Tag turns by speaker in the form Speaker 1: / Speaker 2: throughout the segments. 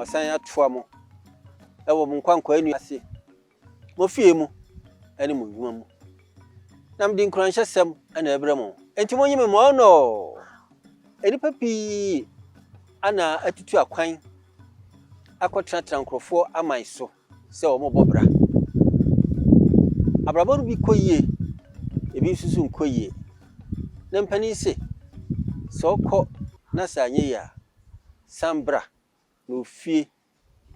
Speaker 1: Masan atoa mo wɔ mo nkwankwaanu ase, mo afie mu ne mo nnwuma mu. Na mede nkuranhyɛsɛm na ɛrebrɛ mo. Enti monyi me mɔɔnɔ! Nnipa pii ana atutu akwan akɔtenatena nkurɔfoɔ aman so sɛ wɔrebɔ bra. Abrabɔ no bi kɔ yie, ebi nso so nkɔ yie. Na mpanin se, sɛ wokɔ na sɛ anyɛ yie a, san bra na ofie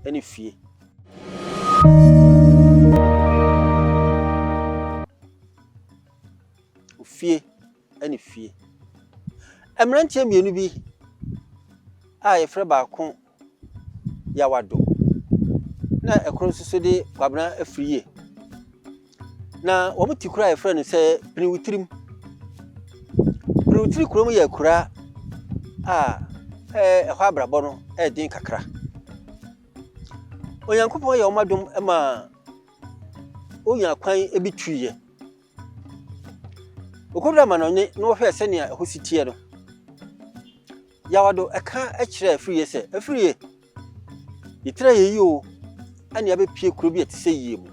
Speaker 1: ne fie. Ofie ne fie. Mmeranteɛ mmienu bi a wɔfrɛ baako Yawado na ɛkoro nso so de Kwabena Afriyie. Na wɔte kuro a wɔfrɛ no sɛ Piniwitirim. Piniwitiri kurom yɛ akura a ɛhɔ abrabɔ no yɛ den kakra. Onyankopɔn yɛ wɔn adom ma wonya kwan bi tuiɛ. Wɔkɔduru amanɔne na wɔhwɛɛ sɛnea ɛhɔ si teɛ no, Yawado ka kyerɛɛ Afriyie sɛ, Afriyie, yɛtiri ayɛ yie o, ɛne abɛpie kuro bi a ɛte sɛ yie mu.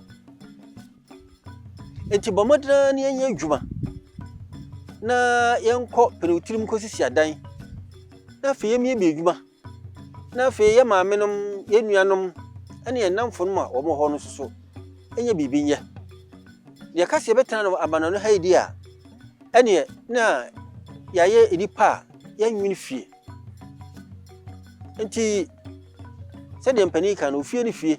Speaker 1: Enti bɔ mmɔden ara na yɛnyɛ adwuma na yɛnkɔ pene wo tirim nkɔsisi adan na afei yɛmmiebie adwuma na afei yɛ maamenom, yɛn nuanom ne yɛn nnamfonom a wɔwɔ hɔ no nso so nyɛ biribi nyɛ. Deɛ ɛka sɛ yɛbɛtena no amanɔne ha yi deɛ a, ɛneɛ na yɛayɛ nnipa a yɛnwene fie. Nti sɛdeɛ mpanin ka no, ofie ne fie.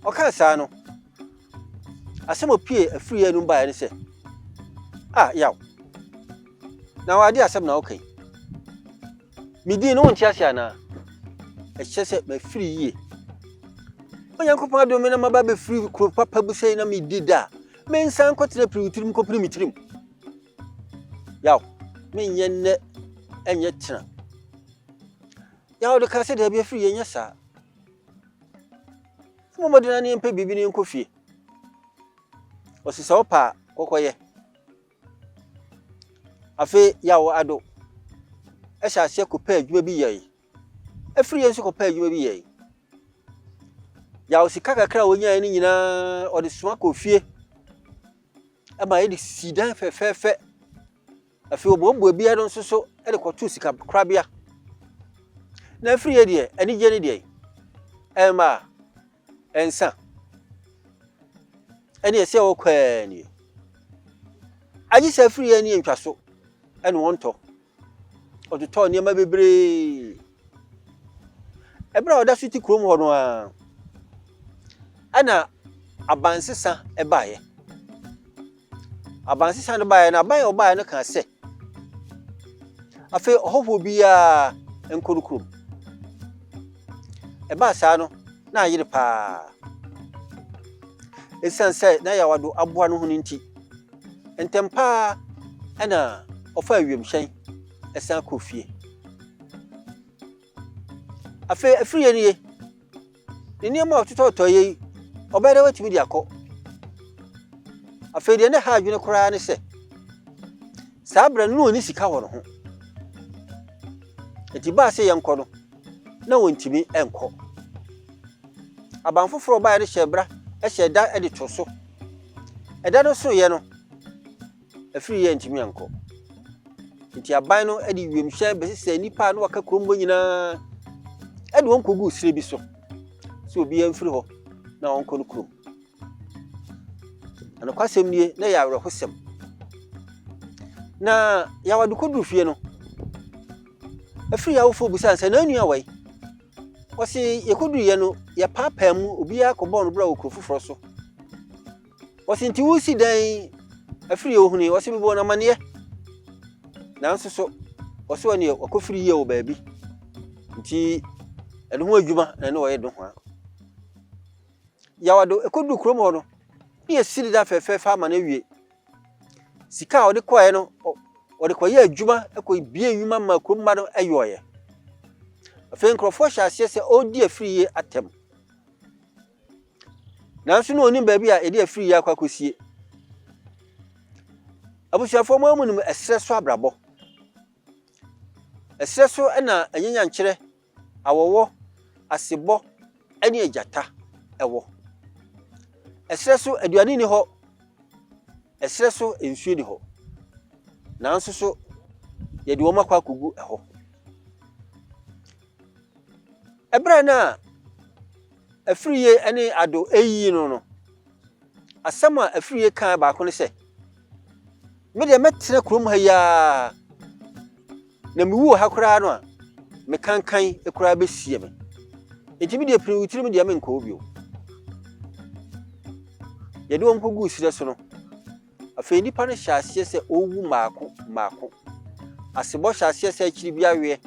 Speaker 1: Ɔkaa saa no, asɛm a opue afiri yɛn anum baeɛ ne sɛ, Ah, yaw. Na wade asɛm na woka yi. Me din no wonte ase anaa? Ɛkyerɛ sɛ mafiri yie. Onyankopɔn adom me na maba bɛfiri kuro papa bu sɛi na medi da a, mensan nkɔtena piri wo tirim nkɔpiri me tirim. Yaw, menyɛ nnɛ ɛnyɛ tena. Yaw de kaa sɛ daabi afiri yɛnyɛ saa. Mmɔ mmɔden na yɛmpɛ biribi na yɛnkɔ fie. Ɔse sɛ wopɛ a kɔkɔyɛ. Afei Yaw Ado hyɛ aseɛ kɔpɛ adwuma bi yɛe. Afiri yɛn nso kɔpɛ adwuma bi yɛe. Yaw sika kakra a ɔnyaeɛ no nyinaa ɔde soma kɔɔ fie ma yɛde sii dan fɛfɛɛfɛ. Afei ɔboaboa biara nso so de kɔtoo sika korabea. Na afiri yɛ deɛ, anigyeɛ ne deɛ, ɛmma ɛnsa. Ɛne ɛsɛ ɛwɔ kwaa nie. Agye sɛ afiri yɛ ne ntwa so ɛne wɔn tɔ. Ɔtotɔɔ nneɛma bebree. Ɛberɛ a ɔda so te kurom hɔ no ara, ɛna abansesa ɛbaeɛ. Abansesa no baeɛ no, aban a ɔbaeɛ no kaa sɛ, afei ɔhɔhoɔ biara nkɔ no kurom. Ɛbaa saa no, na ayere paa. Ɛsiane sɛ na Yawado aboa no ho no nti, ntɛm paa ɛna ɔfaa wiemhyɛn ɛsan kɔɔ fie. Afei afiri nie, Ne nneɛma a ɔtotɔtɔeɛ yi, ɔbɛyɛ dɛ watumi de akɔ. Afei deɛ ne ha adwene koraa ne sɛ, saa berɛ no na ɔnni sika wɔ ne ho. Nti baa sɛ yɛnkɔ no, na wɔntumi nkɔ. Aban foforɔ ɔbaeɛ no hyɛɛ bra hyɛɛ da de to so. Ɛda no soeɛ no, Afiri yi antumi ankɔ. Nti aban no de wiemhyɛn bɛsesɛɛ nnipa a na wɔaka kurom hɔ nyinaa de wɔn kɔguu serɛ bi so sɛ obiara mfiri hɔ na ɔnkɔ no kurom. Na nokwasɛm nie, na ɛyɛ awerɛhosɛm. Na Yawade kɔduru fie no, afiri awofoɔ busaa sɛ, na nua wai? Ɔse yɛkɔduruiɛ no, yɛpaapaa mu, obiara kɔbɔɔ no bra wɔ kuro foforɔ so. Ɔse nti wosi dan afiri yɛ ohuni? Ɔse mebɔɔ no amaneɛ. Nanso so ɔse ɔneɛ wakɔfiri yie wɔ baabi. Nti ɛno ho adwuma na ɛne ɔyɛ dohoa. Yawado ɛkɔduru kurom hɔ no, ne yɛsi ne dan fɛfɛɛfɛ ama no awie. Sika a ɔde kɔɛ no, ɔde kɔyɛ adwuma, kɔ bie nnwuma ma kurom mma no yɔɔyɛ. Afei nkurɔfoɔ hyɛ aseɛ sɛ ɔredi afiri yie atɛm. Nanso na ɔnim baabi a yɛde afiri yi akɔ akɔsie. Abusuafoɔ mo ara mu nim ɛserɛ so abrabɔ. Ɛserɛ so na anyanyankyerɛ awɔwɔ, asebɔ ne agyata wɔ. Ɛserɛ so aduane nni hɔ, ɛserɛ so nsuo nni hɔ, nanso so yɛde wɔn akɔ akɔgu ɛhɔ. Ɛberɛ no a Afriyie ne Ado reyiyi no no, asɛm a Afriyie kaa baako ne sɛ, Me deɛ mɛtena kurom ha yi ara, na mewu wɔ ha koraa no a, me kankan koraa bɛsie me. Enti me deɛ pini wo tirim deɛ menkɔ hɔ bio. Yɛde wɔn kɔguu serɛ so no, afei nnipa no hyɛ aseɛ sɛ ɔrewu mmaako mmaako. Asebɔ hyɛ aseɛ sɛ akyiri bi aweɛ.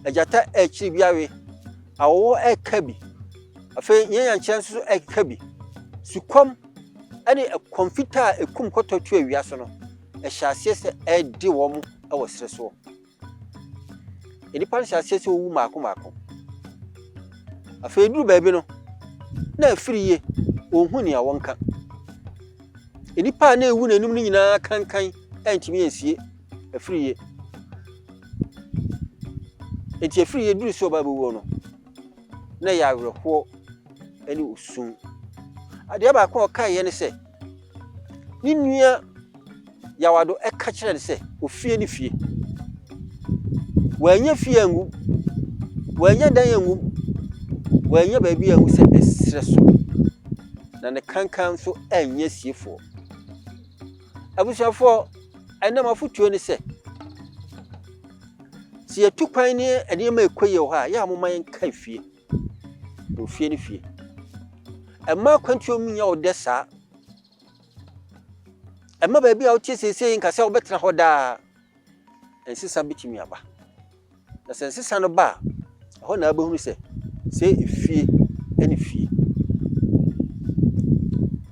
Speaker 1: Agyata rekyere bi awe, awɔwɔ reka bi, afei nyanyankyerɛ nso reka bi. Sukɔm ne ɛkɔm fitaa a ɛkum kɔtɔ tu awia so no, ɛhyɛ aseɛ sɛ ɛrede wɔn wɔ serɛ soɔ. Nnipa no hyɛ aseɛ sɛ wɔwu mmaako mmaako. Afei ɛduru baabi no, na afiri yie, wɔnhu nea wɔnka. Nnipa a na ɛwu n'anim no nyinaa kankan antumi ansie afiri yie. Enti ɛfiri yɛduru sɛ ɔba bɛwuo no, na ɛyɛ awerɛhoɔ ne osu. Adeɛ baako a ɔkaeɛ ne sɛ, ne nua Yawado ka kyerɛ no sɛ ofie ne fie. Wannya fie angu, wannya dan angu, wannya baabi angu sɛ ɛserɛ so, na ne kankan nso anyɛ siefoɔ. Abusuafoɔ, ɛnnɛ m'afotuo ne sɛ, sɛ yɛtu kwan ne nneɛma ɛkɔ yie wɔ hɔ a, yɛ a momma yɛnkae fie. Na ofie ne fie. Ɛmma akwantuo mu nyɛ wo dɛ saa. Ɛmma baabi a wote seesei nka sɛ wobɛtena hɔ daa. Nsesa bɛtumi aba. Na sɛ nsesa no ba a, ɛhɔ na wobɛhunu sɛ sɛ efie ne fie.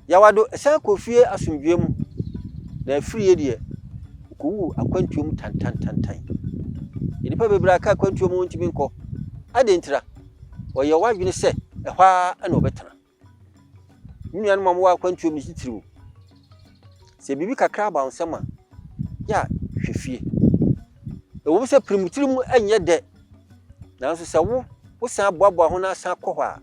Speaker 1: Yawado san kɔɔ fie asomdwoeɛ mu, na Afriyie deɛ, ɔkɔwuu akwantuo mu tantantantan. Nnipa bebree aka akwantuo mu wɔntumi nkɔ. Adɛn ntira? Wɔyɛ wɔn adwene sɛ ɛhɔ ara na wɔbɛtena. Me nuanom a mowɔ akwantuo mu titiriw, sɛ biribi kakra aba wo nsam a, yɛ a hwɛ fie. Ɛwom sɛ pirimutiri mu nyɛ dɛ, nanso sɛ wo wosan boaboa ho na asan kɔ hɔ a,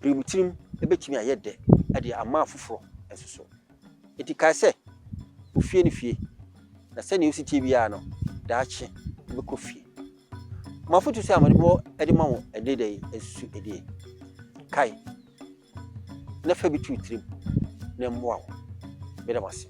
Speaker 1: pirimutirim bɛtumi ayɛ dɛ de ama afoforɔ nso so. Enti kae sɛ, ofie ne fie, na sɛnea osi teɛ biara no, daakye wobɛkɔ fie. M'afotu sɛ amanebɔ de ma wo ɛnnɛ da yi nso nie, Kae na fa bi to wo tirim na ɛmmoa wo. Meda mo ase.